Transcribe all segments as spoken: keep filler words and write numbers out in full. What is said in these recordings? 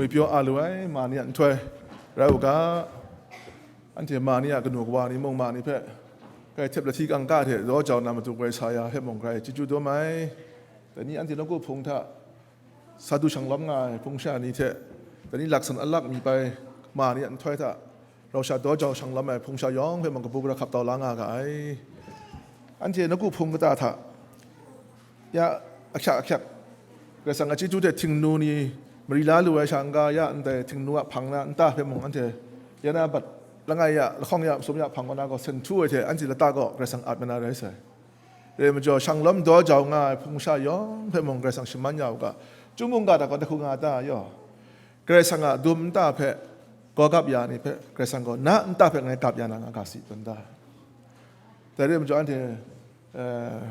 Ngwi pyaw a lu ai ma ni a nhtoi rai u ga, anhte ma ni a kanu kawa ni mung ma ni hpe grai htep lahti kangka hte daw jau na matu grai sa ya hpe mung grai chyeju dum ai. Dai ni anhte nawku hpung hta sa du shang lawm nga ai hpung sha ni hte, dai ni laksan alak mi bai ma ni a nhtoi hta rau sha daw jau shang lawm ai hpung sha yawng hpe mung kabu gara hkap tau la nga ga ai. Anhte nawku hpung kata hta ya ahkyak ahkyak, Karai Kasang a chyeju hte htingnu ni mari la lu ai sha n-ga, ya ndai htingnu a hpang na nta hpe mung anhte ya na bat langai ya, lahkawng ya, masum ya hpang kaw na gaw sen htu ai hte anhte lata gaw Karai Kasang at ma na rai sai. Rai majaw, shang lawm daw jau nga ai hpung sha yawng hpe mung Karai Kasang shaman ya u ga, Chyum mungga hta gaw dahku nga ta yaw? Karai Kasang a dum nta hpe gaw gap ya ni hpe Karai Kasang gaw na nta hpe ngai gap ya na nga ga si, tsun da. Dai rai majaw, anhte, eh,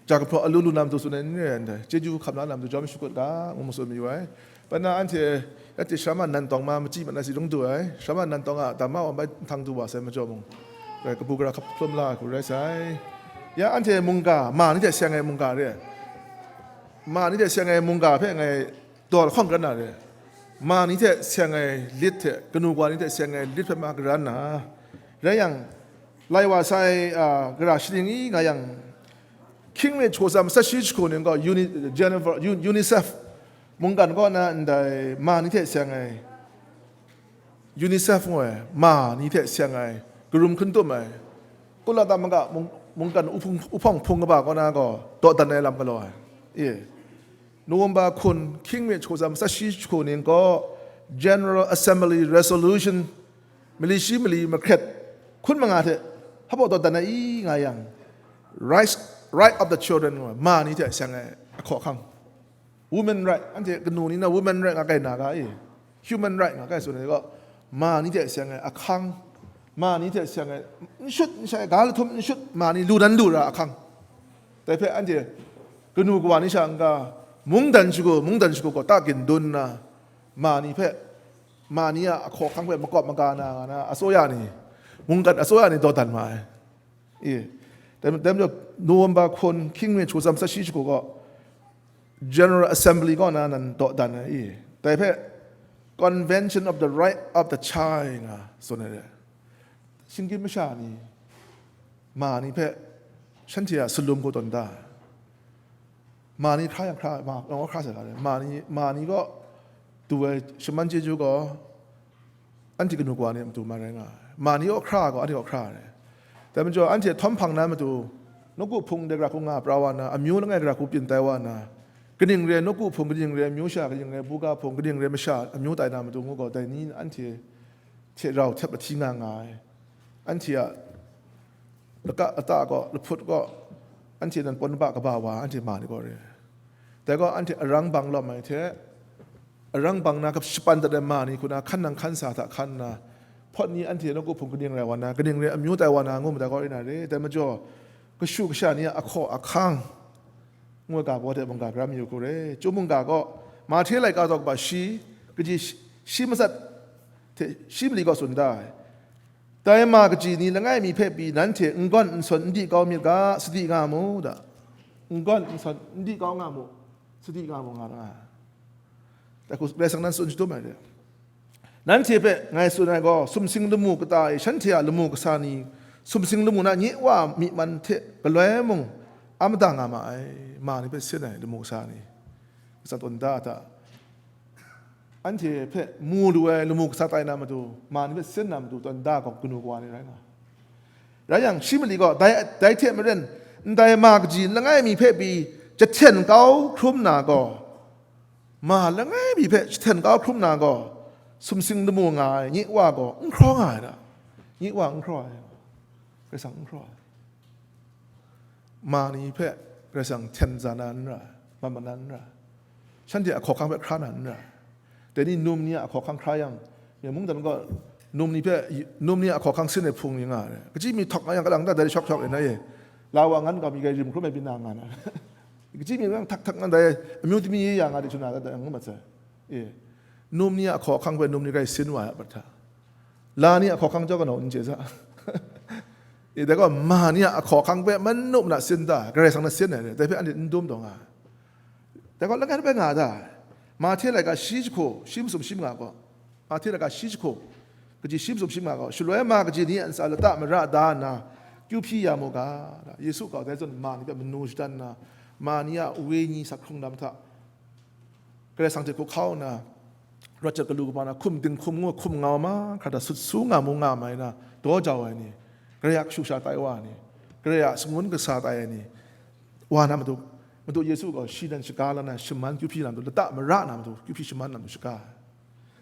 ja kahpraw alu lu na matu tsun ai ni rai ndai, chyeju hkam la na matu jawm shakut ga, ngu ma tsun mayu ai. Pana anhte, ya hte sharama nan tawng ma machyi mat na si rung du ai, sharama nan tawng a dama wa bai nhtang du wa sai majaw mung, rai kabu gara hkap hplum la ai hku rai sai. Ya anhte mungga, ma ni hte seng ai mungga re ai. Ma ni hte seng ai mungga hpe ngai daw lahkawng kran na re. Ma ni hte seng ai lit hte kanu kawa ni hte seng ai lit hpe ma karan na. Rai yang, lai wa sai, a, gara shaning i nga yang, hkying mi hkau tsam matsat shi jahku ning gaw Uni-, Geneva, U-, UNICEF mungkan kaw na ndai ma ni hte seng ai, UNICEF ngu ai, ma ni hte seng ai, karum hkun tum ai, Kulatama mungkan uhpung-, uhpawng hpung kaba kaw na gaw dawdan ai lam galaw ai. E, November hkun, hkying mi hkau tsam matsat shi jahku ning gaw General Assembly Resolution mali shi mali mahkret hkun manga hte hpaw dawdan ai i nga yang, Rights, Right of the Children ngu ai, ma ni hte seng ai ahkaw ahkang. Women right, anhte kanu ni na women right nga kai na ga e? Human right nga kai tsun ai gaw, ma ni hte seng ai ahkang, ma ni hte seng ai n shut n shai, ga lahtum n shut, ma ni lu dan lu ra ahkang. Dai hpe anhte kanu kawa ni sha n-ga, mungdan shagu, mungdan shagu gaw ta gindun nna, ma ni hpe, ma ni a ahkaw ahkang hpe makawp maga na nga na, asoya ni, mungkan asoya ni dawdan ma ai. E, dai, dai majaw, November hkun, hkying mi hkau tsam matsat shi jahku gaw, General Assembly kaw na nan dawdan ai, e, dai hpe Convention of the Right of the Child nga tsun ai re. Shinggyim masha ni, ma ni hpe shanhte a salum hku tawn da ai. Ma ni hkra yang hkra, ma, yawng hkra sai ga re. Ma ni, ma ni kaw du ai shaman chyeju gaw, anhte kanu kawa ni a matu man rai nga ai. Ma ni kaw hkra gaw, anhte kaw hkra ai. Dai majaw, anhte htawm hpang na matu, nawku hpung de gara hku nga pra wa na, amyu langai gara hku byin tai wa na, kaning re nawku hpung, kaning re amyu sha, kaning re buga hpung, kaning re masha amyu tai na matu ngu gaw, dai ni anhte hte rau htep lahti nga nga ai. Anhte a laka lata gaw, lahput gaw, anhte nan pawn nba kaba wa, anhte ma ni gaw re. Dai gaw, anhte arang bang lawm ai hte, arang bang na shapan dat ai ma ni hku na hkan nang hkan sa hta hkan nna, hpawt ni anhte nawku hpung kaning rai wa na, kaning re amyu tai wa na, ngu ma dai gaw rai na re. Dai majaw, kashu kasha ni a ahkaw ahkang, ngu ai ga baw hte mungga karam yu hku re. Chyum mungga gaw, Mahte laika daw kaba shi, kaji shi, shi matsat hte shi mali gaw tsun da ai. Dai ma kaji ni langai mi hpe pyi nanhte n gawn n sawn n di kau myit ga, sadi nga mu da. N gawn n sawn n di kau nga mu, sadi nga mu, nga na. Dai hku Karai Kasang nan tsun shadum ai re. Nanhte hpe ngai tsun ai gaw, sumsing lamu kata e shanhte a lamu kasa ni, sumsing lamu na nye Wa a myi man hte galoi mung a mada nga ma ai, ma ni hpe sin ai lamu kasa ni, kasa tawn da a ta? Anhte hpe mu lu ai lamu kasa tai na matu, ma ni hpe sin na matu tawn da gaw kanu kawa ni rai nga ai. Rai yang, shi mali gaw dai, dai hte maren, ndai ma kaji n langai mi hpe pyi jahten kau hkrum na gaw, ma langai mi hpe jahten kau hkrum na gaw, sumsing lamu nga ai nye Wa gaw n hkraw nga ai da. Nye Wa n hkraw ai, Karai Kasang n hkraw ai. Ma ni hpe Karai Kasang hten za na n ra ai, mat mat na n ra ai. Shanhte a hkawhkang hpe hkra na n ra ai. Dai ni num ni a hkawhkang hkra yang, mungdan gaw num ni hpe, num ni a hkawhkang sin ai hpung ni nga ai. Kachyi mi htawk nga yang, kalang ta dai shawk shawk e na e, la wa ngan kau mi grai rim hkrum ai byin na nga na. Kachyi mi yang htak htak ngan dai amyu tami ye ya nga de chyu na, dai ngu mat sai. E, num ni a hkawhkang hpe num ni grai sin wa ai a, prat hta. La ni a hkawhkang chyawm kanaw n chye sa. E, dai gaw ma ni a hkawhkang hpe manu mana sin ta, Karai Kasang na sin ai, dai hpe anhte n dum taw nga ai. Dai gaw langai bai nga ta ai. Mahte laika shi jahku shi masum shi manga gaw, Mahte laika shi jahku kaji shi masum shi manga gaw, shaloi ma kaji ni a ntsa lata mara da nna, kyu hpyi ya mu ga, Yesu gaw dai zawn ma ni hpe manu shadan nna, ma ni a wenyi sak hkrung lam hta, Karai Kasang hte hkau nna, rawt jat galu kaba na hkum dinghkum ngu hkum ngau mahkra hta sut su nga mu nga mai na, daw jau ai ni, Karai a kashu sha tai wa ai ni, Karai a shangun kasa tai ai ni, wa na matu, Madu Yesu gaw shi nan shaga la na, shaman kyu hpyi na matu, lata mara na matu, kyu hpyi shaman na matu shaga ai.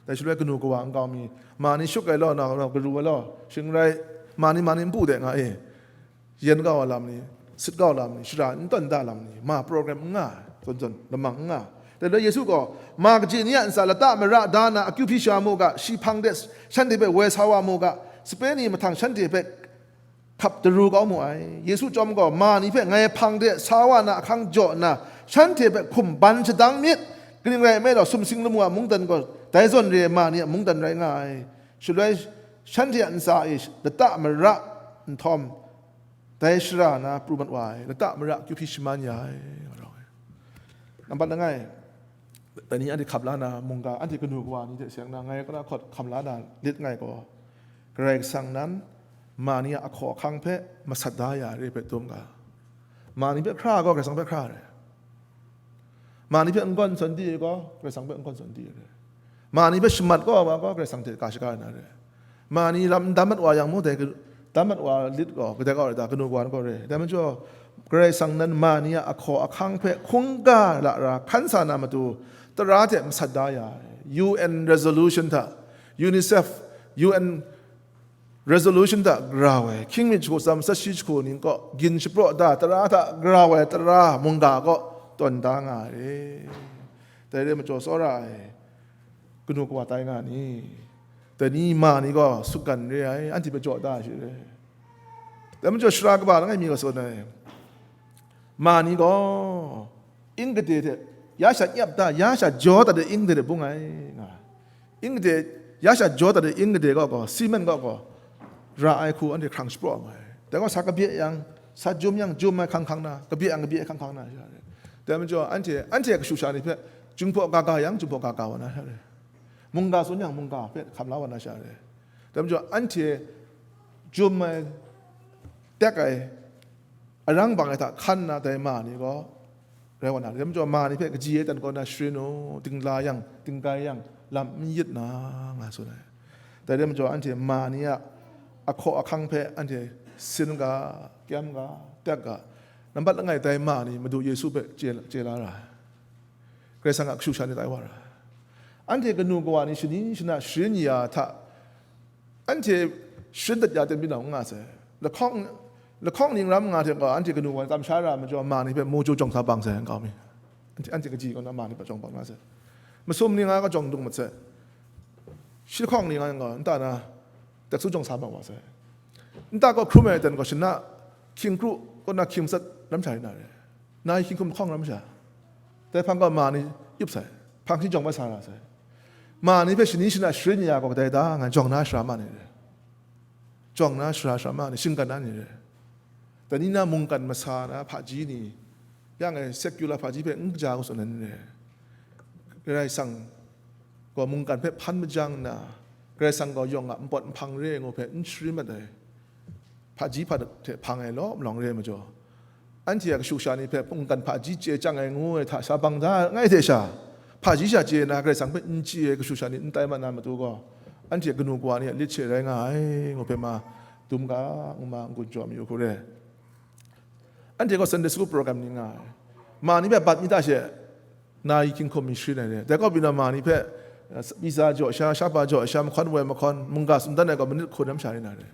Dai shaloi kanu kawa nkau mi, ma ni shuk ai law, na garu ai law, shing rai, ma ni ma ni npu de nga e, yen kau ai lam ni, sit kau ai lam ni, shara n tawn da lam ni, ma program n nga ai, zawn zawn lamang n nga ai. Dai loi Yesu gaw, ma kaji ni a ntsa lata mara da na akyu hpyi sha mu ga, shi hpang de shanhte hpe woi sa wa mu ga, sape ni mahtang shanhte hpe hkap daru kau mu ai. Yesu chyawm gaw, ma ni hpe ngai hpang de sa wa na ahkang jaw nna, shanhte hpe hkum ban shadang myit, kaning rai nme law, sumsing lamu a mungdan gaw dai zawn re ai ma ni a mungdan rai nga ai. Shaloi shanhte a ntsa e lata mara nhtawm, dai shara na pru mat wa ai, lata mara kyu hpyi shaman ya ai, nga rawng ai. Nambat langai, dai ni anhte hkam la na mungga, anhte kanu kawa ni hte seng na, ngai kara hkawt hkam la na lit ngai gaw, Karai Kasang nan ma ni a ahkaw ahkang hpe masat da ya re hpe dum ga. Ma ni hpe hkra gaw, Karai Kasang hpe hkra re. Ma ni hpe n gawn zawn di ai gaw, Karai Kasang hpe n gawn zawn di ai re. Ma ni hpe shamat kau ai wa gaw, Karai Kasang hte ka shaga ai na re. Ma ni lam n dam mat wa yang mung, dai ka-, dam mat wa lit gaw, kadai kau re ta, kanu kawa ni gaw re. Dai majaw, Karai Kasang nan ma ni a ahkaw ahkang hpe hkungga lara hkan sa na matu, tara hte masat da ya ai. U N resolution hta, UNICEF, U N resolution hta grau ai, hkying myit jahku tsam sat shi jahku ning kaw gin shapraw da tara hta grau ai tara mungga kaw tawn da nga ai. Dai re majaw tsawra ai, kanu kawa tai nga ni? Dai ni ma ni gaw sutgan re ai, anhte hpe jaw da ai shi re. Dai majaw shara kaba langai mi gaw tsun ai, ma ni gaw ing gade hte ya sha nyap da, ya sha jaw dat ai ing gade hte bung ai, nga ai. Ing gade, ya sha jaw dat ai ing gade gaw gaw, simen gaw gaw, ra ai hku anhte hkrang shapraw nga ai. Dai gaw sa kabye yang, sa jum yang jum ai hkang hkang na, kabye yang kabye ai hkang hkang na sha re. Dai majaw anhte, anhte a kashu sha ni hpe, Jinghpaw ga ga yang, Jinghpaw ga ga wa na sha re. Mungga tsun yang, mungga hpe hkam la wa na sha re. Dai majaw anhte jum ai, tek ai, arang bang ai hta hkan nna dai ma ni gaw rai wa na, dai majaw ma ni hpe kaji e dan kaw na sharin u, dingla yang, dinggai yang, lam n yit na, nga tsun ai. Dai re majaw anhte ma ni a ahkaw ahkang hpe anhte sin ga, kyam ga, tek ga. Nambat langai dai ma ni Madu Yesu hpe chye, chye la ra ai. Karai Kasang a kashu sha ni tai wa ra ai. Anhte kanu kawa ni shani shana sharin ya hta, anhte sharin dat ya ten byin nau n nga sai. Lahkawng, lahkawng ning ram nga hte gaw, anhte kanu wa kamsham ra ai majaw, ma ni hpe mu chyu jawng sa bang sai, nkau mi. Anhte, anhte kaji kaw na ma ni hpe jawng bang na sai. Masum ni nga gaw jawng dung mat sai. Shi lahkawng ni nga yang gaw, nta na, teksu jawng sa bang wa sai. Nta gaw hkrum ai ten gaw, shana, hkying kru, kaw na hkying matsat ram sha rin na re. Nai hkying hkum lahkawng ram sha. Dai hpang gaw ma ni yup sai. Hpang shi jawng bai sa ra sai. Ma ni hpe shani shana sharin ya gaw kadai da nga, jawng na shara ma ni re. Jawng na shara shara ma ni, shinggan na ni re. Dai ni na mungkan masa na hpaji ni, yang e secular hpaji hpe n kaja kau tsun ai ni re. Karai Kasang gaw mungkan hpe hpan majang nna, Karai Kasang gaw yawng a npawt nhpang re ai ngu hpe n sharin mat ai. Hpaji hpa hte hpang ai law malawng re ai majaw, anhte a kashu sha ni hpe mungkan hpaji chye chyang ai ngu ai hta sha bang da ai langai hte sha, hpaji sha chye na Karai Kasang hpe n chye ai kashu sha ni n tai mat na matu gaw, anhte kanu kawa ni a lit she rai nga ai, ngu hpe ma dum ga, ngu ma n-gun jaw mayu hku re. Anhte gaw Sunday school program ni nga ai. Ma ni hpe bat mi ta she, nai hkying hkum mi sharin ai re. Dai kaw byin na ma ni hpe, eh, pizza jaw sha, shapa jaw sha, mahkawn woi mahkawn, mungga tsun dan ai gaw manit hkun ram sha rin na re.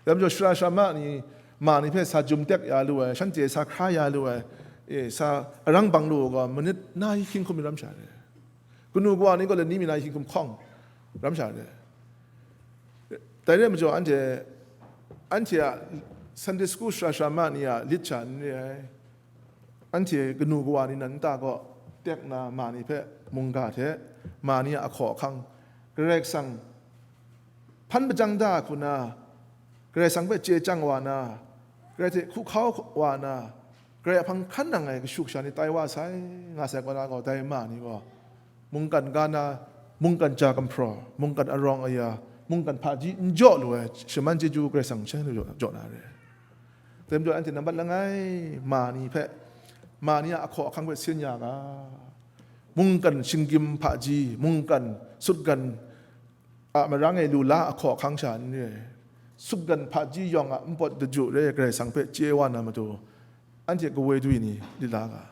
Dai majaw shara shara ma ni, ma ni hpe sa jum tek ya lu ai, shanhte sa hkra ya lu ai, e, sa arang bang lu ai gaw, manit nai hkying hkum mi ram sha re. Kanu kawa ni gaw lani mi nai hkying hkum hkawng ram sha re. Dai re majaw, anhte, anhte a Sunday school shara shara ma ni a lit sha n re ai. Anhte kanu kawa ni nan nta gaw, tek na ma ni hpe mungga hte, ma ni a ahkaw ahkang, Karai Kasang hpan majang da hku na, Karai Kasang hpe chye chyang wa na, Karai hte hku hkau wa na, Karai a hpang hkan nang ai kashu kasha ni tai wa sai, nga sai kaw na gaw, dai ma ni gaw Mungkan ga na, mungkan ja gumhpraw, mungkan arawng aya, mungkan hpaji n jaw lu ai shaman chyeju Karai Kasang sha jaw, jaw na re. Dai majaw anhte nambat langai ma ni hpe, ma ni a ahkaw ahkang hpe sin ya ga. Mungkan shinggyim hpaji, mungkan sutgan a marang e lu la ahkaw ahkang sha n re. Sutgan hpaji yawng a npawt daju re Karai Kasang hpe chye wa na matu, anhte kawoi dwi ni lit la ga,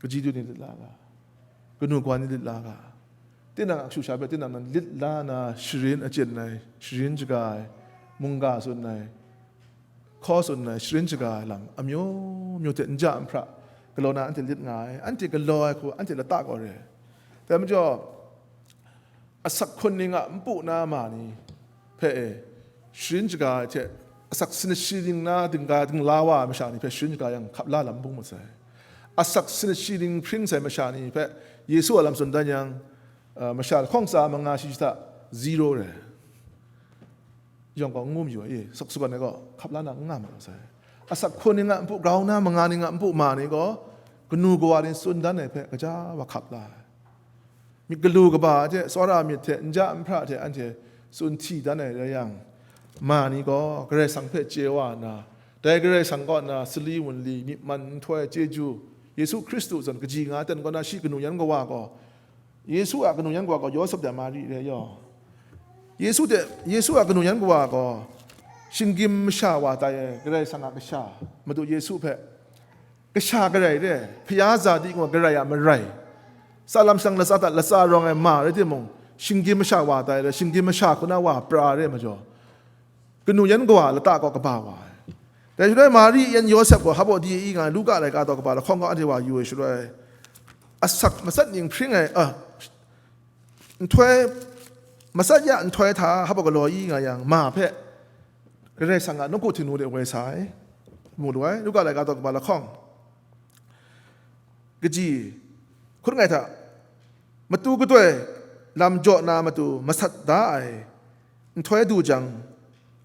kaji dwi ni lit la ga, kanu kawa ni lit la ga, tinang a kashu sha hpe tinang nan lit la na, sharin achyin ai, sharin shaga ai, mungga tsun ai, hkaw tsun ai, sharin shaga ai lam amyu myu hte n ja n hpra galaw na anhte lit nga ai. Anhte galaw ai hku anhte lata kaw re ai. Dai majaw, asak hkun ning a npu na ma ni hpe e, sharin shaga ai hte, asak sinashi ning na dingga dingla wa ai masha ni hpe sharin shaga yang hkap la lam bung masai. Asak sinashi ning hpring sai masha ni hpe Yesu a lam tsun dan yang, uh, masha lahkawng tsa manga shi hta zero re. Yawng gaw n ngu mayu ai, e, asak sutgan ai gaw hkap la na n nga ma sai. Asak hkun ning a npu, grau na manga ning a npu ma ni gaw, kanu kawa ni tsun dan ai hpe gaja wa hkap la ai. Myit galu kaba hte, tsawra myit hte, n ja n hpra hte anhte tsun hti dan ai rai yang, ma ni gaw Karai Kasang hpe chye wa nna, dai Karai Kasang kaw na sali wunli, myi man nhtoi chyeju, Yesu Hkristu zawn kaji nga ten kaw na shi kanu yan kawa gaw, Yesu a kanu yan kawa gaw Yawsep de Mari re yaw. Yesu de, Yesu a kanu yan kawa gaw shinggyim masha wa tai ai Karai Kasang a kasha, Madu Yesu hpe kasha garai re, hpaya za di ngu garai a marai, tsa lam shang latsa hta latsa rawng ai ma rai timung, shinggyim masha wa tai re, shinggyim masha hku na wa pra re majaw, kanu yan kawa lata kaw kaba wa ai. Dai shaloi Mari yan Yawsep gaw hpa baw di i nga ai, Luka laika daw kaba lahkawng gaw anhte wa yu ai shaloi, asak matsat ning hpring ai, a, nhtoi, matsat ya nhtoi hta hpa baw galaw i nga yang, ma hpe Karai Kasang a nawku Htingnu de woi sa ai, mu lu ai, Luka laika daw kaba lahkawng. Kaji, hkut ngai hta, matu gadoi lam jaw na matu masat da ai nhtoi du jang,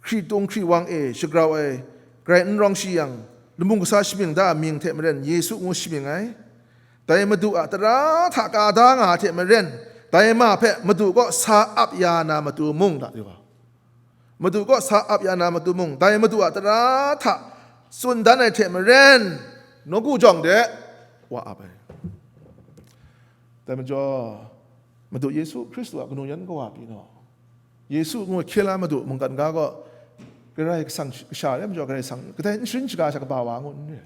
hkritung hkriwang e shagrau ai, grai n rawng shi yang, lamu kasa shamying da a mying hte maren Yesu ngu shamying ai. Dai Madu a tara hta ka da nga ai hte maren, dai ma hpe Madu kaw sa ap ya na matu mung da, Madu kaw sa ap ya na matu mung, dai Madu a tara hta tsun dan ai hte maren, nawku jawng de wa ap ai. Dai majaw, Madu Yesu Hkristu a kanu yan kawa pyi naw, Yesu ngu hkye la Madu mungkan ga gaw, Karai Kasang kasha re majaw, Karai Kasang kadai n sharin shaga sha kaba wa ngu n re.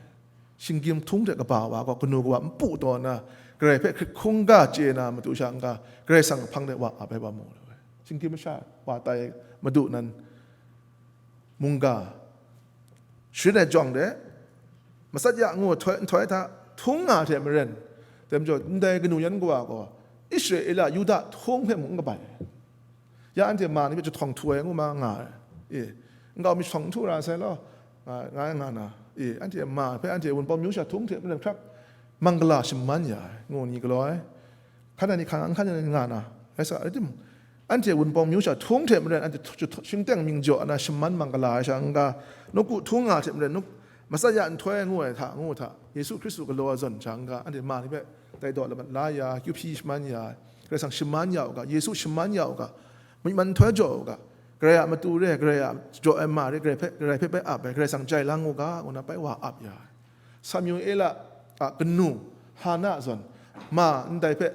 Shinggyim htung hte kaba wa gaw kanu kawa npu taw nna, Karai hpe hkrit hkungga chye na matu sha n-ga, Karai Kasang hpang de wa ap ai wa mu lu ai. Shinggyim masha wa tai Madu nan mungga sharin ai jawng de, matsat ya ngu nhtoi, nhtoi hta htung nga hte maren, dai majaw ndai kanu yan kawa gaw Israela, Yuda htung hpe mung n kabai ai. Ya anhte ma ni hpe jahtawng htu ai ngu ma nga ai. E, nkau mi jahtawng n htu ra sai law, nga, nga, nga na. E, anhte ma hpe anhte Wunpawng myu sha htung hte maren hkrak mangala shaman ya ai, ngu ni galaw ai. Hkan ai ni hkan, n hkan ai ni nga na, rai sa, rai timung, anhte Wunpawng myu sha htung hte maren anhte htu-, htu-, shingteng mying jaw na shaman mangala ai sha n-ga, nawku htung nga hte maren, nawk-, matsat ya nhtoi ngu ai hta, ngu hta, Yesu Hkristu galaw ai zawn sha n-ga, anhte ma ni hpe dai daw lamat la ya, kyu hpyi shaman ya, Karai Kasang shaman ya u ga, Yesu shaman ya u ga, myi man nhtoi jaw u ga, Karai a matu re, Karai a jaw ai ma re, Karai hpe, Karai hpe bai ap ai, Karai Kasang jai lang u ga, ngu na bai wa ap ya ai. Samuela a kanu Hana zawn, ma ndai hpe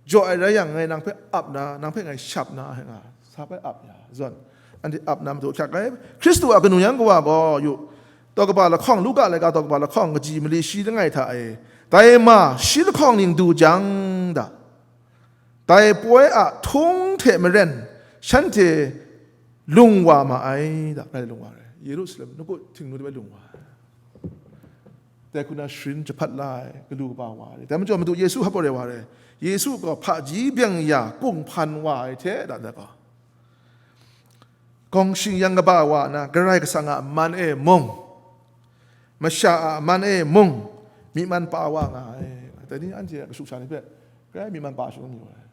jaw ai rai yang, ngai nang hpe ap na, nang hpe ngai shap na, nga, sa bai ap ya zawn, anhte ap na matu hkyak ai. Hkristu a kanu yan kawa gaw, yu, daw kaba lahkawng, Luka laika daw kaba lahkawng, kaji mali shi langai hta e, dai ma shi lahkawng ning du jang da, dai poi a htung hte maren shanhte lung wa ma ai da, rai lung wa ai. Yerusalem nawku Htingnu de bai lung wa ai. Dai hku na sharin jahpat la ai, galu kaba wa ai. Dai majaw Madu Yesu hpa re wa ai. Yesu gaw hpaji byeng ya kunghpan wa ai hte da, da gaw, gawng shing yang kaba wa na, Karai Kasang a man e mung, masha a man e mung, myi man pa wa nga ai. Dai ni anhte a kashu sha ni hpe grai myi man pa shadawn yu ai.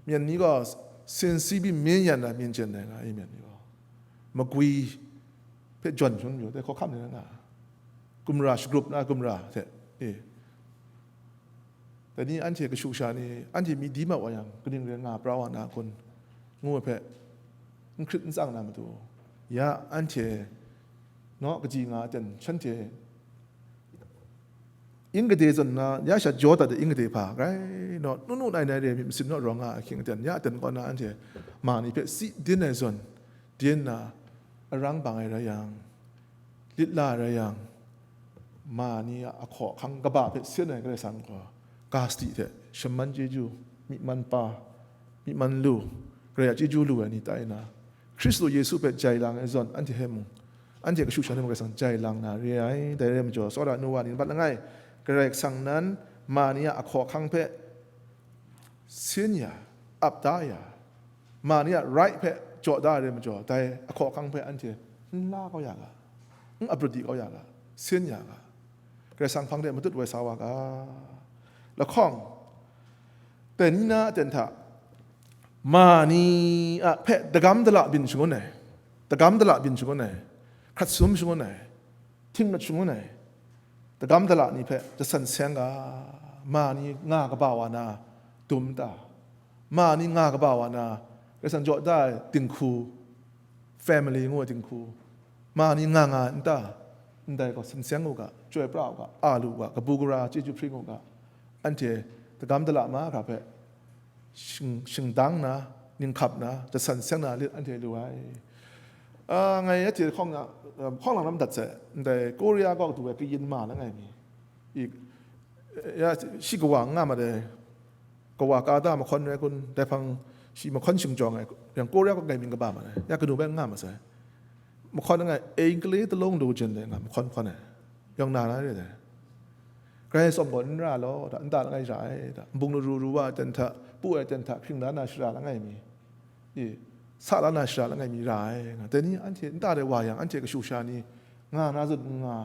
Myen ni gaw, 信心比绵延的民间 dai nga ai, myen ni gaw, magwi hpe jawn shadawn yu ai, dai hkawhkam ni na nga, gumra shagrup na gumra hte, e, Dai ni anhte kashu kasha ni, anhte myi di mat wa yang, kaning rai nga pra wa na kun, ngu ai hpe, n hkrit n tsang na matu, ya anhte naw kaji nga aten, shanhte yin kade zawn na, ya sha jaw dat ai yin kade hpa, grai naw, nu nu nai nai re ai myit masin naw rawng nga ai ahkying aten, ya aten kaw na anhte ma ni hpe si din ai zawn, din na arang bang ai rai yang, lit la ai rai yang, ma ni a ahkaw ahkang kaba hpe sin ai Karai Kasang gaw, ga sadi hte shaman chyeju, myi man pa, myi man lu, Karai a chyeju lu ai ni tai na, Hkristu Yesu hpe jai lang ai zawn, anhte hpe mung, anhte kashu sha ni mung Karai Kasang jai lang na re ai. Dai rai majaw, tsawra nu wa ni, nbat langai, Karai Kasang nan ma ni a ahkaw ahkang hpe sin ya, ap da ya, ma ni a rai hpe jaw da ai rai majaw, dai ahkaw ahkang hpe anhte n la kau ya ga, n abrut di kau ya ga, sin ya ga, Karai Kasang hpang de matut woi sa wa ga, lahkawng, dai ni na aten hta, ma ni a hpe dagam dala byin shangun ai, dagam dala byin shangun ai, hkrat sum shangun ai, htingrat shangun ai, dagam dala ni hpe jasan seng ga, ma ni nga kaba wa na dum ta, ma ni nga kaba wa na, Karai Kasang jaw da ai dinghku, family ngu ai dinghku, ma ni nga nga ai nta, ndai gaw san seng u ga, chyoi pra u ga, a lu u ga, kabu gara chyeju hpring u ga, anhte dagam dala mahkra hpe shing-, shingdang na, ninghkap na, jasan seng na lit anhte lu ai. A, ngai anhte hkawng na, hkawng lang lam dat sai, ndai Korea kaw du ai kayin ma langai mi, i, ya, shi kawa n nga ma dai, kawa ka da mahkawn rai kun, dai hpang shi mahkawn shingjawng ai, yang Korea kaw ngai mying kaba ma dai, ya kanu bai n nga ma sai. Mahkawn langai, English talawng lu jen dai nga mahkawn hkawn ai, yawng na na re dai. Karai tsawm gaw n ra law, da, nta langai ra ai, da, nbung laru ru wa ai ten hta, pu ai ten hta, hkring la na shara langai mi, e, sa la na shara langai mi ra ai, nga. Dai ni anhte nta de wa yang, anhte kashu sha ni nga na zawn n nga,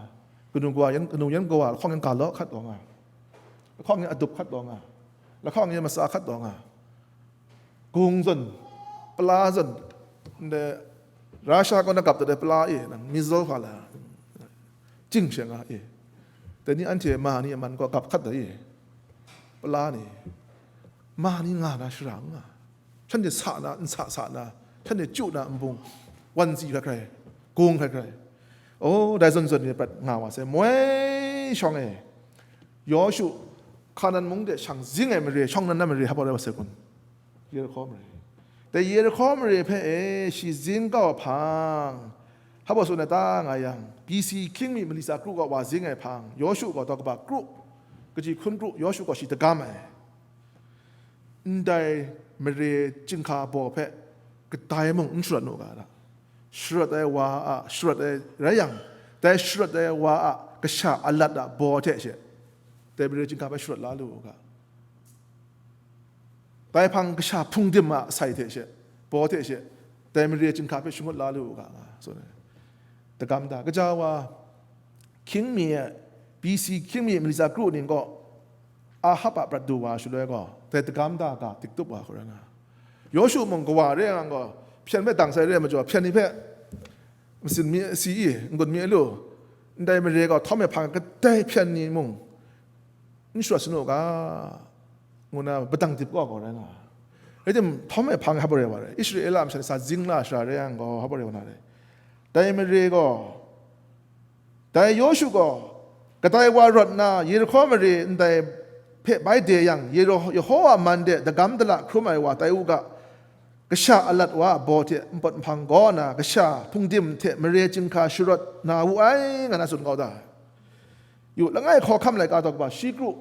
kanu kawa yan, kanu yan kawa lahkawng yan ga law hkat taw nga, lahkawng yan adup hkat taw nga, lahkawng yan matsa hkat taw nga, gung zawn, pala zawn, ndai Russia kaw na gap dat ai pala e, nang missile hpa la, ching she nga e. Dai ni anhte ma ni a man kaw gap hkat da e, pala ni, ma ni nga na shara n nga. Shanhte sa na, n sa sa na, shanhte chyu na nbung, wan si hkrai hkrai, gung hkrai hkrai. O, dai zawn zawn ni prat nga wa sai, moi shawng e, Yawshu, Hkanan mung de shang zing ai mare, shawng nan na mare, hpa rai wa sai kun? Yerihko mare. Dai Yerihko mare hpe e shi zing kau ai hpang, hpa tsun ai ta nga yang, B C hkying mi mali tsa kru kaw wa zing ai hpang, Yawshu gaw daw kaba kru, kaji hkun kru, Yawshu gaw shi dagam ai. Ndai mare chyinghka baw hpe kadai mung n sharawt nu ga, sharawt ai wa a, sharawt ai rai yang, dai sharawt ai wa a kasha alat a baw hte she, dai mare chyinghka hpe sharawt la lu u ga. Dai hpang kasha hpungdim a asai hte she, baw hte she, dai mare chyinghka hpe shangut la lu u ga, nga tsun ai. Dagam da, kaja wa, hkying mi e, B C hkying mi mali tsa kru ning gaw, Ahab a prat du wa shaloi gaw, dai dagam da ga diktup wa hkra nga. Yawshu mung kawa re ai gaw, hpyen hpe dang sai re ai majaw, hpyen ni hpe masin mi asi i, n-gun mi a lu, ndai mare gaw htawm ai hpang kadai hpyen ni mung n sharawt sanu u ga, ngu na badang dip kaw gaw rai nga ai. Rai tim, htawm ai hpang hpa rai wa rai, Israela masha ni sa zing la shara rai yang gaw, hpa rai wa na rai. Dai mare gaw, dai Yawshu gaw, kadai wa rawt nna, Yerihko mare ndai hpe bai de yang, Yero-, Yehowa man de dagam dala hkrum ai wa tai u ga, kasha alat wa a baw hte npawt nhpang gaw na, kasha hpungdim hte mare chyinghka sharawt na wu ai, nga na tsun kau da. Yu, langai hkawhkam laika daw kaba shi kru,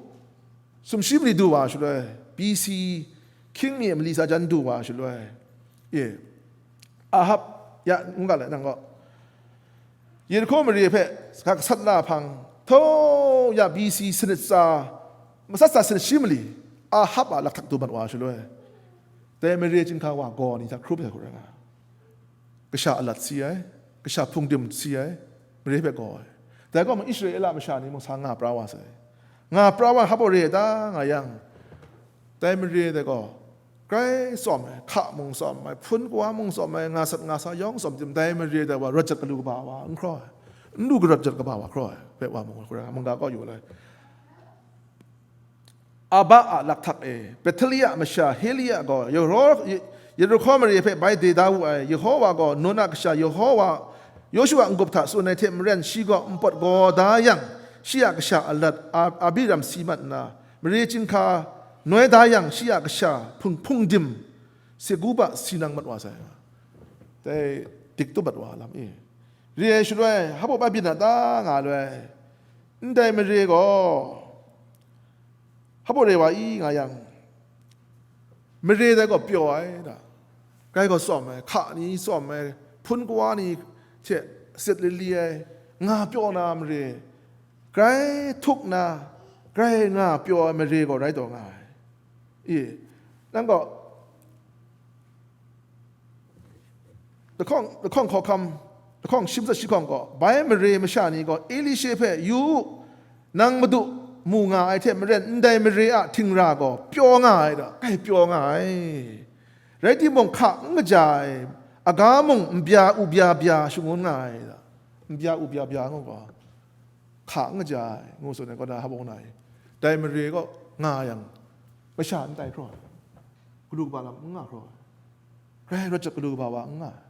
sumshi mali du wa shaloi, B C hkying mi mali tsa jan du wa shaloi, e, Ahab, ya, n ga lai nang gaw, Yerihko mare hpe sa gasat na hpang, htaw ya B C sanit tsa, matsat tsa sanit shi mali, Ahab a lakhtak du mat wa shaloi, dai mare chyinghka wa gaw ni hta hkrup ai hku rai nga, kasha alat si ai, kasha hpungdim si ai, mare hpe gaw ai. Dai gaw mung Israela masha ni mung sa nga pra wa sai. Nga pra wa hpa re ai ta nga yang, dai mare dai gaw, grai tsawm ai, hka mung tsawm ai, hpun kawa mung tsawm ai, nga sat nga sa yawng tsawm tim, dai mare dai wa rawt jat galu kaba wa n hkraw ai, n lu garawt jat kaba wa hkraw ai, hpe wa mung hkra mungga kaw yu ai. Arba a lakhtak e, Betheli a masha Heli a gaw Yero-, Yerihko mare hpe bai de da wu ai. Yehowa gaw Nun a kasha Yehowa, Yoshu a n-gup hta tsun ai hte maren, shi gaw npawt gaw da yang, shi a kasha alat A-, Abiram si mat nna, mare chyinghka noi da yang, shi a kasha hpung, hpung dim Seguba si nang mat wa sai. Dai dik tup mat wa lam e. Re ai shaloi, hpa baw byin a ta nga loi, ndai mare gaw hpa baw re wa i nga yang, mare dai gaw pyaw ai da, grai gaw tsawm ai, hka ni tsawm ai, hpun kawa ni hte sit lili ai, nga pyaw na mare, grai htuk na, grai nga pyaw ai mare gaw rai taw nga ai. I, nang gaw, lahkawng, lahkawng hkawhkam, lahkawng shim tsat shi hkawng gaw, bai mare masha ni gaw Elisha hpe, "Yu u, nang Madu mu nga ai hte maren, ndai mare a htingra gaw pyaw nga ai da, kai pyaw nga ai. Rai timung, hka n kaja ai, aga mung n bya u bya bya shangun nga ai da." N bya u bya bya ngu gaw, hka n kaja ai, ngu tsun ai, kaw na hpa baw na i. Dai mare gaw nga yang, masha n tai hkraw ai, galu kaba lam n nga hkraw ai, grai rawt jat galu kaba wa n nga ai.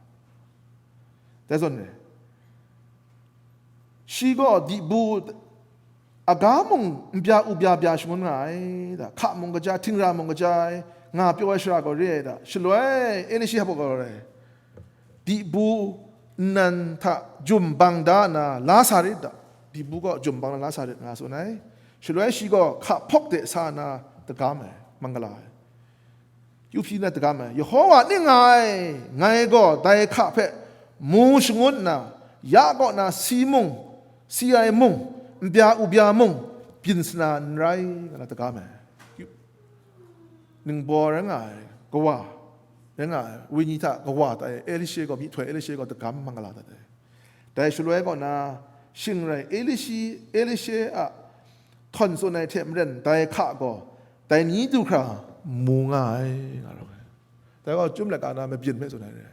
Dai zawn e, shi gaw dibu aga mung n bya u bya bya shangun nga ai da, hka mung kaja, htingra mung kaja ai, nga pyaw ai shara gaw re ai da. Shaloi Elisha hpa gaw rai, dibu nnan hta jum bang da nna la sa rit da, dibu gaw jum bang na la sa rit, nga tsun ai. Shaloi shi gaw hka hpawk de sa nna dagam ai, manggala ai. Yu hpyi na dagam ai, "Yehowa ning nga ai, ngai gaw dai hka hpe mu shangun nna, ya kaw na si mung, si ai mung, n bya u bya mung, byin sana n rai," nga na dagam ai. Yu-, ningbaw rai nga ai, kawa rai nga ai, wenyi hta kawa tai, Elisha gaw, myihtoi Elisha gaw dagam manggala dat ai. Dai shaloi kaw na, shing rai Elisha, Elisha a htawn tsun ai hte maren, dai hka gaw dai ni du hkra mu nga ai, nga ra ai. Dai gaw, Chyum laika na mabyin hpe tsun ai re.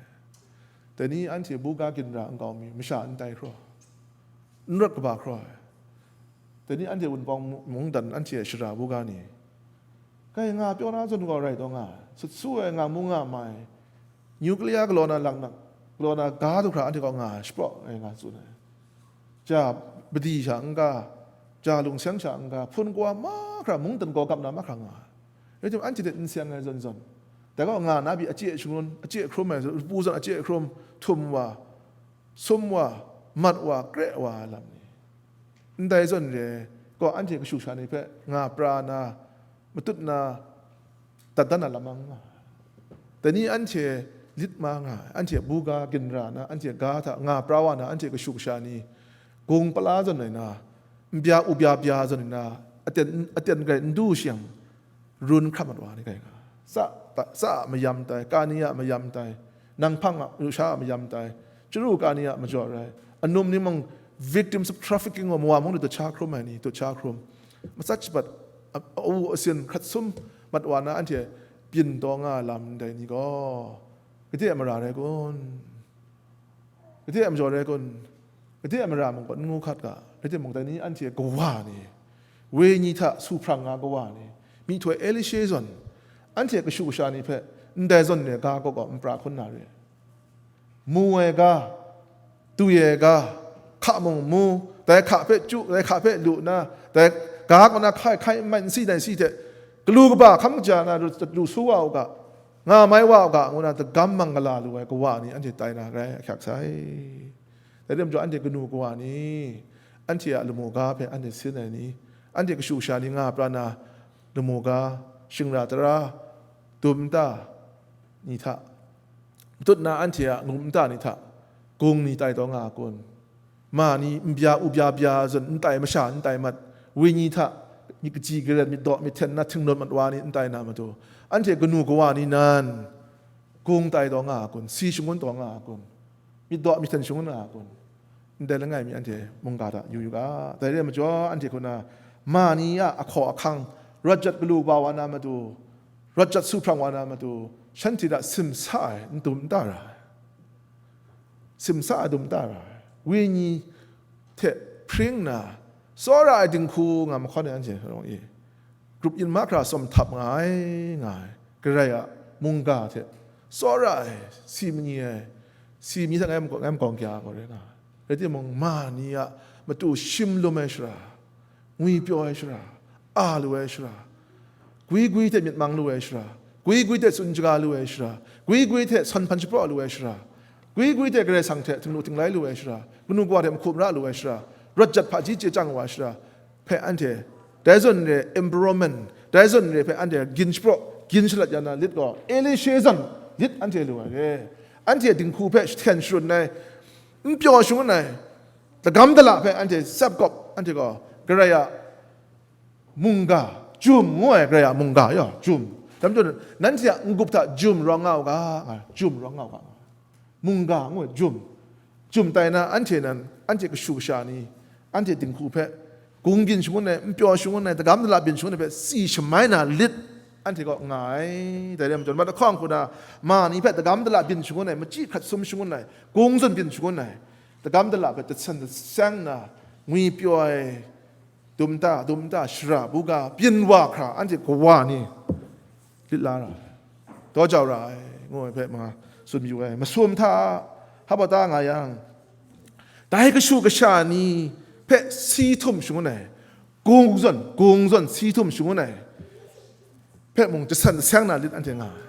Dai ni anhte buga ginra nkau mi, masha n tai hkraw, n rawt kaba hkraw ai. Dai ni anhte Wunpawng mu-, mungdan, anhte shara buga ni, kai nga pyaw na zawn gaw rai taw nga ai, sut su ai, nga mu nga mai, nuclear galaw na laknak, galaw na ga du hkra anhte kaw nga ai, shapraw ai nga tsun ai. Ja padi sha n-ga, ja lungseng sha n-ga, hpun kawa mahkra, mungdan gaw gap na mahkra nga ai. Rai timung, anhte hte n seng ai zawn zawn, dai gaw nga na pyi, ache shangun, ache hkrum ai, lpu zawn ache hkrum, htum wa, sum wa, mat wa, kre wa ai lam ni, ndai zawn re ai gaw, anhte kashu kasha ni hpe nga pra na, matut na, dat dan na lam nga ai. Dai ni anhte lit ma nga ai, anhte buga ginra na, anhte ga hta nga pra wa na, anhte kashu kasha ni gung pala zawn ai na, n bya u bya bya zawn ai na, aten, aten grai n du shi yang, run hkrat mat wa ni kai nga ai. Tsa, tsa a mayam tai, kani a mayam tai, nanghpang a, lusha a mayam tai, chyaru kani a majaw rai, anum ni mung, victims of trafficking wa, mawa mung ni dut sha hkrum ai ni, dut sha hkrum, matsat shabat, a, awu asin hkrat sum mat wa na, anhte byin taw nga ai lam ndai ni gaw, gade a mara rai kun? Gade a majaw rai kun? Gade a mara mung gaw n ngu hkat ga, rai timung, dai ni anhte kawa ni, wenyi hta su hprang nga kawa ni, myihtoi Elisha zawn, anhte kashu kasha ni hpe ndai zawn re ga kaw kaw n pra hkun na re. Mu ai ga, twi ai ga, hka mung mu, dai hka hpe chyu, dai hka hpe lu nna, dai ga kaw na hkai hkai n mai, n si dai si hte, galu kaba hkam kaja na lu, lu su wa u ga, nga mai wa u ga, ngu na dagam manggala lu ai kawa ni anhte tai na rai ahkyak sai. Dai rai majaw, anhte kanu kawa ni, anhte a lamu ga hpe anhte sin ai ni, anhte kashu kasha ni nga pra na lamu ga, shingra tara, dum nta ni hta, matut na anhte a ngup nta ni hta, gung ni tai taw nga a kun? Ma ni n bya u bya bya zawn n tai, masha n tai mat, wenyi hta myit kaji garen, myit daw myit hten na htingnawn mat wa ni n tai na matu, anhte kanu kawa ni nan gung tai taw nga a kun? Si shangun taw nga a kun? Myit daw myit hten shangun nga a kun? Ndai langai mi anhte mungga hta yu yu ga. Dai re ai majaw, anhte hku na ma ni a ahkaw ahkang, rawt jat galu ba wa na matu, rawt jat su hprang wa na matu, shanhte hta simsa ai n dum n ta ra ai. Simsa ai dum n ta ra ai. Wenyi hte hpring nna, tsawra ai dinghku nga mahkawn ai anhte rawng e. grup yin mahkra tsawm htap nga ai, nga ai, Karai a mungga hte tsawra ai, si mani ai, si mani hta ngai makawng, ngai makawng kya gaw rai nga ai. Rai timung, ma ni a matu shim lum ai shara, ngwi pyaw ai shara, a lu ai shara, gwi gwi hte myit mang lu ai shara, gwi gwi hte tsun shaga lu ai shara, gwi gwi hte sawn hpan shapraw lu ai shara, gwi gwi hte Karai Kasang hte htingnu htinglai lu ai shara, kanu kawa hte mahku mara lu ai shara, rawt jat hpaji chye chyang wa ai shara hpe anhte, dai zawn re empowerment, dai zawn re hpe anhte gin shapraw, gin shalat ya na lit gaw, Elisha zawn lit anhte lu ai re. Anhte dinghku hpe jahten sharun ai, n pyaw shangun ai, dagam dala hpe anhte tsap kawp, anhte gaw Karai a mungga, jum ngu ai Karai a mungga, ya, jum. Dai majaw, nanhte a n-gup hta jum rawng nga u ga, nga, jum rawng nga u ga, nga. Mungga ngu ai jum. Jum tai na, anhte nan, anhte kashu kasha ni, anhte dinghku hpe, gung byin shangun ai, n pyaw shangun ai, dagam dala byin shangun ai hpe si shamai na lit, anhte kaw nga ai. Dai rai majaw, mat lahkawng hku na, ma ni hpe dagam dala byin shangun ai, machyi hkrat sum shangun ai, gung zawn byin shangun ai, dagam dala hpe jasan jaseng na, ngwi pyaw ai, dum nta, dum nta, shara, buga, byin wa hkra, anhte kawa ni lit la ra ai, daw jau ra ai, ngu ai hpe ma tsun yu ai. Masum hta, hpa ta nga yang, dai kashu kasha ni hpe si htum shangun ai, gung zawn, gung zawn si htum shangun ai hpe mung jasan jaseng na lit anhte nga ai.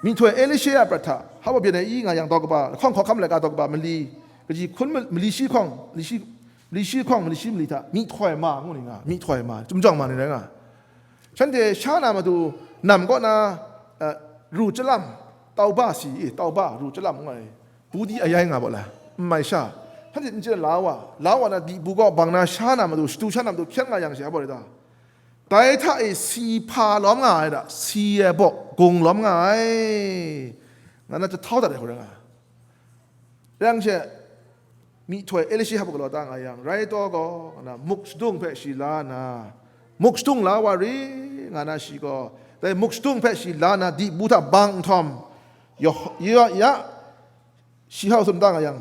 Myihtoi Elisha a prat hta, hpa byin ai i nga yang, daw kaba, lahkawng hkawhkam laika daw kaba mali, kaji hkun ma-, mali shi hkawng, mali shi, mali shi hkawng, mali shi mali hta, myihtoi ma ngu ni nga, myihtoi ma, chyum jawng ma ni rai nga. Shanhte sha na matu nam kaw na, eh, ru chyalam, tauba si, eh, tauba, ru chyalam ngu ai, bu di ayai nga baw la, n mai sha, shanhte n chye la wa, la wa na, di bu kaw bang na sha na matu, shatu sha na matu hkyen nga yang she, hpa rai ta? Dai hta e si hpa lawm nga ai da, si ai baw gung lawm nga ai, nga na jahtau dat ai hku rai nga ai. Rai yang she, myihtoi Elisha hpa galaw ta nga yang, rai taw gaw, nga na muk shadung hpe shi la na, muk shadung la wa ri, nga na shi gaw, dai muk shadung hpe shi la na, di bu hta bang nhtawm, ya, ya, ya, shi hau sum ta nga yang,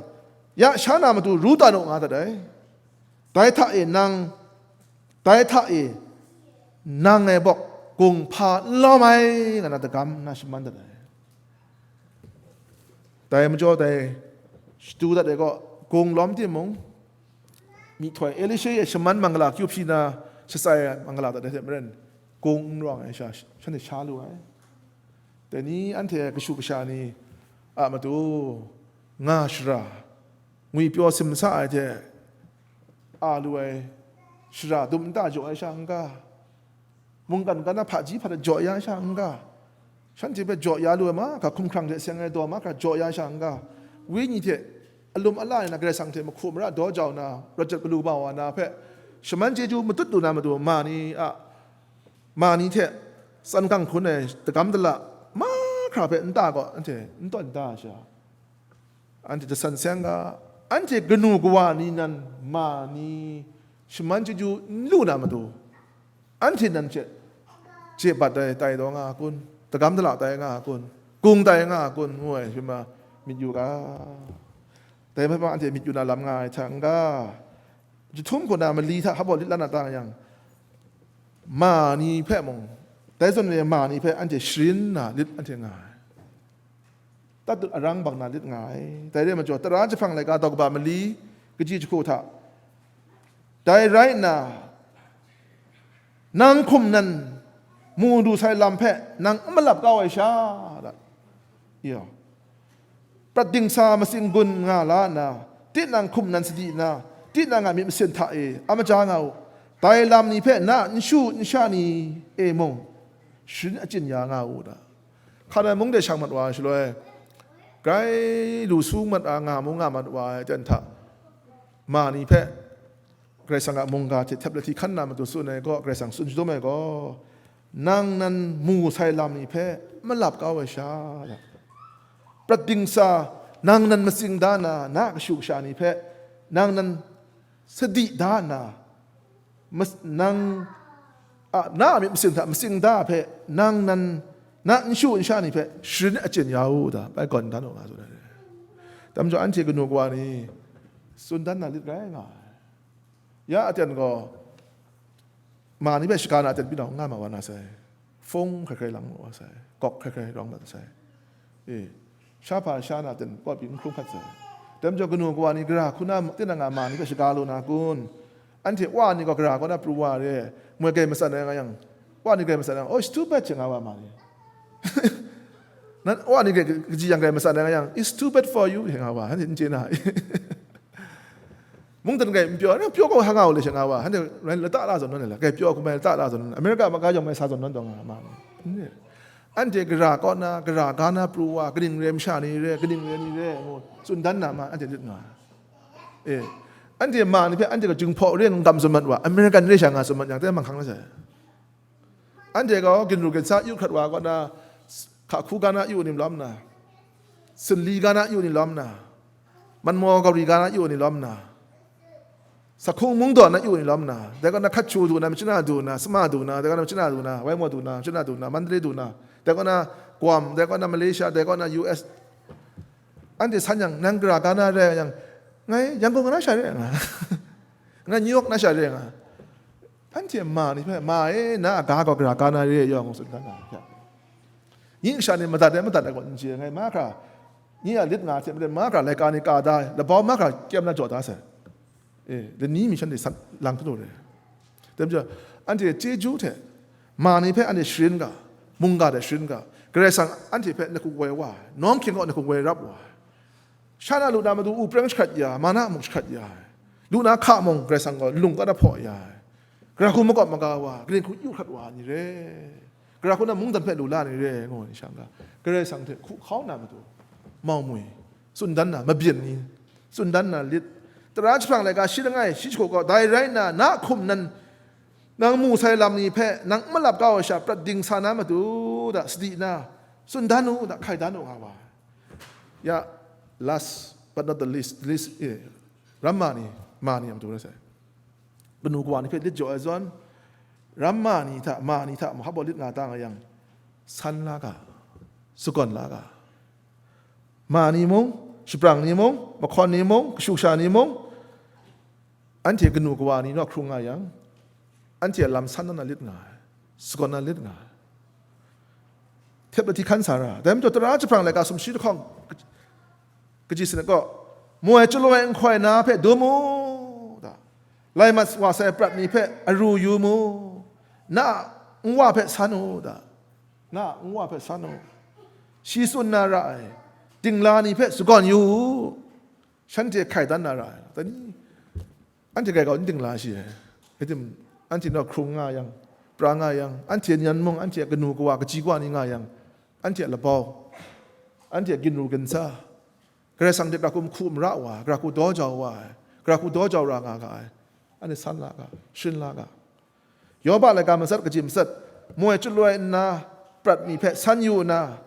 ya sha na matu ru ta nu nga dat ai. Dai hta e nang, dai hta e nang ai bawk gung hpa n lawm ai, nga na dagam na shaman dat ai. Dai majaw dai shatu dat ai kaw, gung lawm timung, myihtoi Elisha e shaman mangala kyu hpyi na shatsai ai mangala dat ai hte maren, gung n rawng ai sha, shanhte sha lu ai. Dai ni anhte kashu kasha ni a matu nga shara, ngwi pyaw sim sa ai hte a lu ai shara dum nta jaw ai sha n ga, mungkan kan na hpaji hpat jaw ya ai sha n ga, shanhte hpe jaw ya lu ai mahkra, hkumhkrang hte seng ai daw mahkra jaw ya ai sha n ga, wenyi hte alum ala ai na, Karai Kasang hte mahku mara daw jau na, rawt jat galu ba wa na hpe shaman chyeju matut lu na matu, ma ni a, ma ni hte tsan gang hkun ai dagam dala mahkra hpe nta gaw anhte n tawn da ai sha, anhte jasan seng ga, anhte kanu kawa ni nan ma ni shaman chyeju n lu na matu, anhte nan hte chye bat ai tai taw nga a kun, dagam dala tai nga a kun, gung tai nga a kun, ngu ai hpe ma myit yu ga. Dai hpe ma anhte myit yu na lam nga ai hta n ga, jahtum hku na mali hta hpa lit la na ta yang, ma ni hpe mung, dai zawn re ai ma ni hpe anhte sharin na lit anhte nga ai. Tatut arang bang na lit nga ai. Dai re ai majaw, tara jahprang laika daw kaba mali kaji jahku hta, dai rai nna, nang hkum nan mu du sai lam hpe nang n malap kau ai sha, da. Yo. Prat dingsa matsing gun nga la nna, tinang hkum nan sadi nna, tinang a myit masin hta e a maja nga u. Dai lam ni hpe na a nshu nsha ni e mung sharin achyin ya nga u, da. Hkan ai mung de shang mat wa ai shaloi, grai lu su mat a nga mu nga mat wa ai aten hta, ma ni hpe Karai Kasang a mungga hte htep lahti hkan na matu tsun ai gaw, Karai Kasang tsun shadum ai gaw, nang nan mu sai lam ni hpe malap kau ai sha, prat dingsa nang nan matsing da na, na a kashu kasha ni hpe nang nan sadi da na, mas-, nang a, na a myit masin hta matsing da hpe nang nan, na nshu nsha ni hpe sharin achyin ya u, da, bai gawn dan u nga tsun ai. Dai majaw anhte kanu kawa ni tsun dan na lit rai nga ai. Ya aten gaw, ma ni hpe shaga na ten byin hkam nga ma wa na sai. Hpung hkrai hkrai lang ma wa sai. Gawk hkrai hkrai rawng mat sai. E, sha hpa sha na ten kawt byin n hkrum hkat sai. Dai majaw kanu kawa ni gara hku na tinang a ma ni hpe shaga lu na kun? Anhte wa ni gaw gara kaw na pru wa re, moi grai matsan ai nga yang, wa ni grai matsan ai nga, "Oh, it's too bad," hte nga wa ma ni. Nan wa ni grai kaji yang grai matsan ai nga yang, "It's too bad for you," hte nga wa, anhte n chye na. Mungdan grai n pyaw, na pyaw gaw hang au le she nga wa, anhte rai lata la zawn nawn la, grai pyaw hkum ai lata la zawn nawn, America ma ga yawng mai sa zawn nawn taw nga ma ni. Anhte gara kaw na, gara ga na pru wa, kaning re masha ni re, kaning re ni re, ngu tsun dan na ma, anhte lit nga. E, anhte ma ni hpe anhte kaw jinghpaw re n gam tsun mat wa, American re sha nga tsun mat yang, dai manghkang na sai. Anhte gaw ginru ginsa yu hkrat wa kaw na, hka hku ga na yu ni lawm na, sinli ga na yu ni lawm na, manmaw gari ga na yu ni lawm na, Sakhung mungdawn na yu ni lawm na, dai kaw na Hkachu du na, Machina du na, Sma du na, dai kaw na Machina du na, Waimo du na, Machina du na, Mandalay du na, dai kaw na Guam, dai kaw na Malaysia, dai kaw na U S, anhte san yang, nang gara ga na rai yang, ngai Yangon na sha rai nga, ngai New York na sha rai nga. Anhte ma ni hpe, "Ma e, na a ga gaw gara ga na re yawng," ngu tsun dan na hpe, nyi kasha ni madat ai madat ai gaw n chye, ngai mahkra, nyi a lit nga hte maren mahkra laika ni ka da ai, labau mahkra kyem na jaw da sai. E, lani mi shanhte san lang hkru re. Dai majaw, anhte chyeju hte ma ni hpe anhte sharin ga, mungga hte sharin ga, Karai Kasang anhte hpe lahkuk woi wa ai, nawng hkying kaw lahkuk woi rap wa ai. Sha na lu na matu u preng jahkrat ya, mana mung jahkrat ya ai. Lu na hka mung Karai Kasang gaw nlung kata hpaw ya ai. Gara hku makawp maga wa, kaning hku yu hkrat wa ni re. Gara hku na mungdan hpe lu la ni re, ngu ni shang ga, Karai Kasang hte hku hkau na matu, mau mwi, tsun dan na, mabyin ni, tsun dan na lit, tara jahprang laika shi langai, shi jahku gaw, dai rai nna, na hkum nan, nang mu sai lam ni hpe, nang n malap kau ai sha, prat ding sa na matu, da, sadi na, tsun dan u, da, hkai dan u, nga wa. Ya, last but not the least, least, eh, ramma ni, ma ni a matu rai sai. Kanu kawa ni hpe lit jaw ai zawn, ramma ni hta, ma ni hta, mahap gaw lit nga ta nga yang, san la ga, sagawn la ga. Ma ni mung, shaprang ni mung, mahkawn ni mung, kashu kasha ni mung, anhte kanu kawa ni naw hkrung nga yang, anhte a lam san na lit nga ai, sagawn na lit nga ai. Hte lahti hkan sa ra, dai majaw tara jahprang laika sumshi lahkawng, kaji sanit gaw, moi chyalu ai nhkoi na hpe dum u, da. Lai mat wa sai prat ni hpe aru yu mu, na a nwa hpe san u, da. Na a nwa hpe san u. Shi tsun na ra ai dingla ni hpe sagawn yu u. Shanhte hkai dan na ra ai, dai ni? Anhte grai kau n dingla shi ai. Rai tim, anhte naw hkrung nga yang, pra nga yang, anhte yan mung, anhte a kanu kawa, kaji kawa ni nga yang, anhte a labau, anhte a ginru ginsa, Karai Kasang hte gara hku hku mara wa, gara hku daw jau wa ai, gara hku daw jau ra nga ga ai, anhte san la ga, sharin la ga. Yoba laika matsat kaji matsat, moi chyalu ai nna, prat ni hpe san yu nna,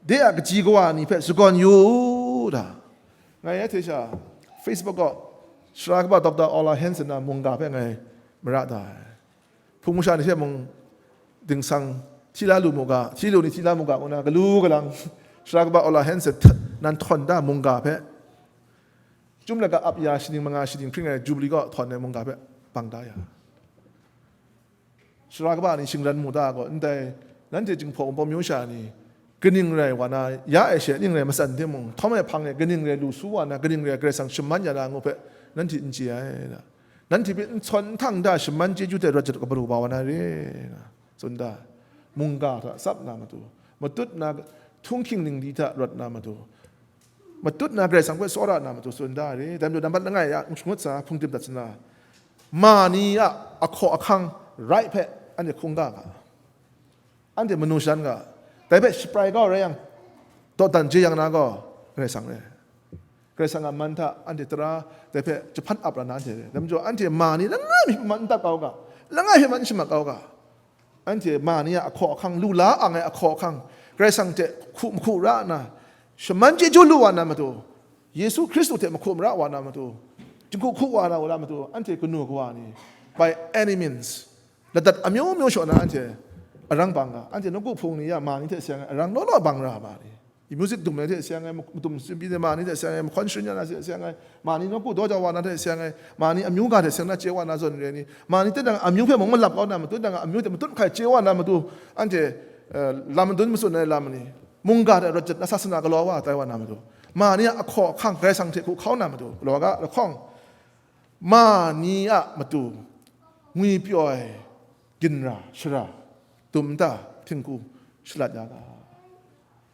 de a kaji kawa ni hpe sagawn yu u, da. Ngai anhte sha Facebook gaw, Sara kaba Doctor Ola Hanson a mungga hpe ngai mara da ai. Hpung masha ni hte mung dingsang hti la lu mu ga, hti lu ni hti la mu ga, ngu na galu galang, Sara kaba Ola Hanson nan htawn da mungga hpe, Chyum laika ap ya, shaning manga shaning hpring ai Jubili kaw htawn ai mungga hpe bang da ya. Sara kaba ni shingran mu da gaw, ndai nanhte Jinghpaw Wunpawng myu sha ni, kaning rai wa na, ya e she ning rai matsan timung, htawm e hpang e kaning rai lu su wa na, kaning rai Karai Kasang shaman ya na ngu hpe, nanhte n chye ai da. Nanhte hpe nhtawm nhtang da shaman chyeju hte rawt jat kabaru ba wa na re, nga tsun da. Mungga hta tsap na matu, matut na htunghking ningli hta rawt na matu, matut na Karai Kasang hpe tsawra na matu tsun da re. Dai majaw nambat langai a n shangut sa hpung dim dat sana, ma ni a ahkaw ahkang rai hpe anhte hkungga ga, anhte manu shadan ga, dai hpe shaprai kau rai yang, dawdan jeyang na gaw Karai Kasang re. Karai Kasang a man hta anhte tara dai hpe jahpan ap ra na anhte re. Dai majaw anhte ma ni langai mi hpe man n tat kau ga, langai hpe man n shamat kau ga. Anhte ma ni a ahkaw ahkang, lu la ang ai ahkaw ahkang, Karai Kasang hte hku mahku ra nna, shaman chyeju lu wa na matu, Yesu Hkristu hte mahku mara wa na matu, jinghku hku wa na wa na matu, anhte kanu kawa ni, by any means, ladat amyu myu shaw na anhte arang bang ga, anhte nawku hpung ni ya ma ni hte seng ai arang law law bang ra ma ni. Music dum ai hte seng ai, madum sumbi ai ma ni hte seng ai, mahkawn sharin ya na hte seng ai, ma ni nawku daw jau wa na hte seng ai, ma ni amyu ga hte seng na chye wa na zawn re ni, ma ni tinang amyu hpe mung malap kau na matu, tinang amyu hte matut hkai chye wa na matu, anhte, eh, lam madun matsun ai lam ni, mungga hte rawt jat na sasana galaw wa tai wa na matu, ma ni a ahkaw ahkang Karai Kasang hte hku hkau na matu, galaw ga, lahkawng, ma ni a matu ngwi pyaw ai ginra, shara, dum nta, htingku shalat ya ga.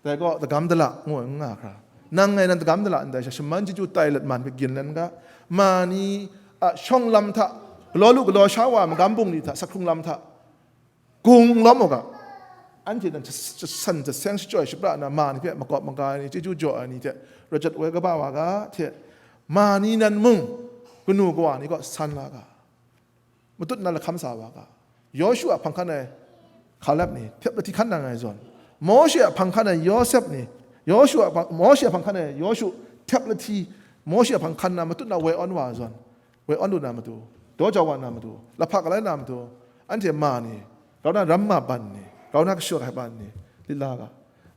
Dai gaw dagam dala ngu ai n nga hkra, nang ngai nan dagam dala ndai sha shaman chyeju tai lat man hpe gin lan ga, ma ni a shawng lam hta, galaw lu galaw sha wa magam bungli hta, sakhkrung lam hta, gung lawm u ga, anhte nan jasan jaseng shachyoi shapra na ma ni hpe makawp maga ai ni, chyeju jaw ai ni hte rawt jat woi kaba wa ga hte, ma ni nan mung kanu kawa ni kaw san la ga. Matut na lahkam sa wa ga. Yawshu a hpang hkan ai Hkaleb ni, Htep lahti hkan nang ai zawn. Mawshe a hpang hkan ai Yawsep ni, Yawshu a hpang, Mawshe a hpang hkan ai Yawshu, Htep lahti, Mawshe a hpang hkan na matut na woi awn wa zawn. Woi awn lu na matu, daw jau wa na matu, lahpa galai na matu, anhte ma ni, grau na ramma ban ni, grau na kashu ai ban ni, lit la ga.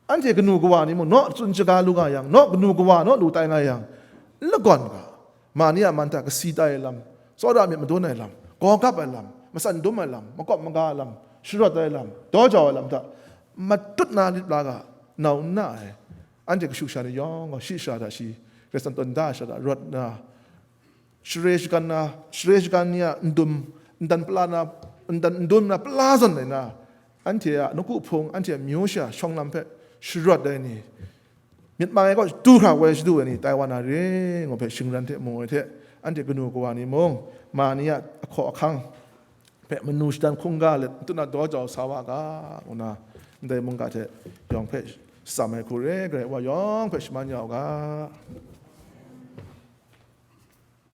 Anhte kanu kawa ni mung naw tsun shaga lu nga yang, naw kanu kawa naw lu tai nga yang, n lagawn ga. Ma ni a man hta kasi tai ai lam, tsawra myit madun ai lam, gawgap ai lam, matsan dum ai lam, makawp maga ai lam, sharawt ai lam, daw jau ai lam hta matut na lit la ga, nau n na ai. Anhte kashu kasha ni yawng gaw shi sara hta shi, Karai Kasang tawn da ai sara hta rawt nna, share shagan na, share shagan ni a ndum, ndan pala na, ndan ndum na pala zawn ai na, anhte a nawku hpung, anhte a myu sha shawng lam hpe sharawt ai ni, myit mang ai kaw du hkra woi shadu ai ni tai wa na re, ngu hpe shingran hte mu ai hte, anhte kanu kawa ni mung, ma ni a ahkaw ahkang hpe manu shadan hkungga let, matut na daw jau sa wa ga, ngu na, ndai mungga hte yawng hpe shatsam ai hku re, Karai wa yawng hpe shaman ya u ga.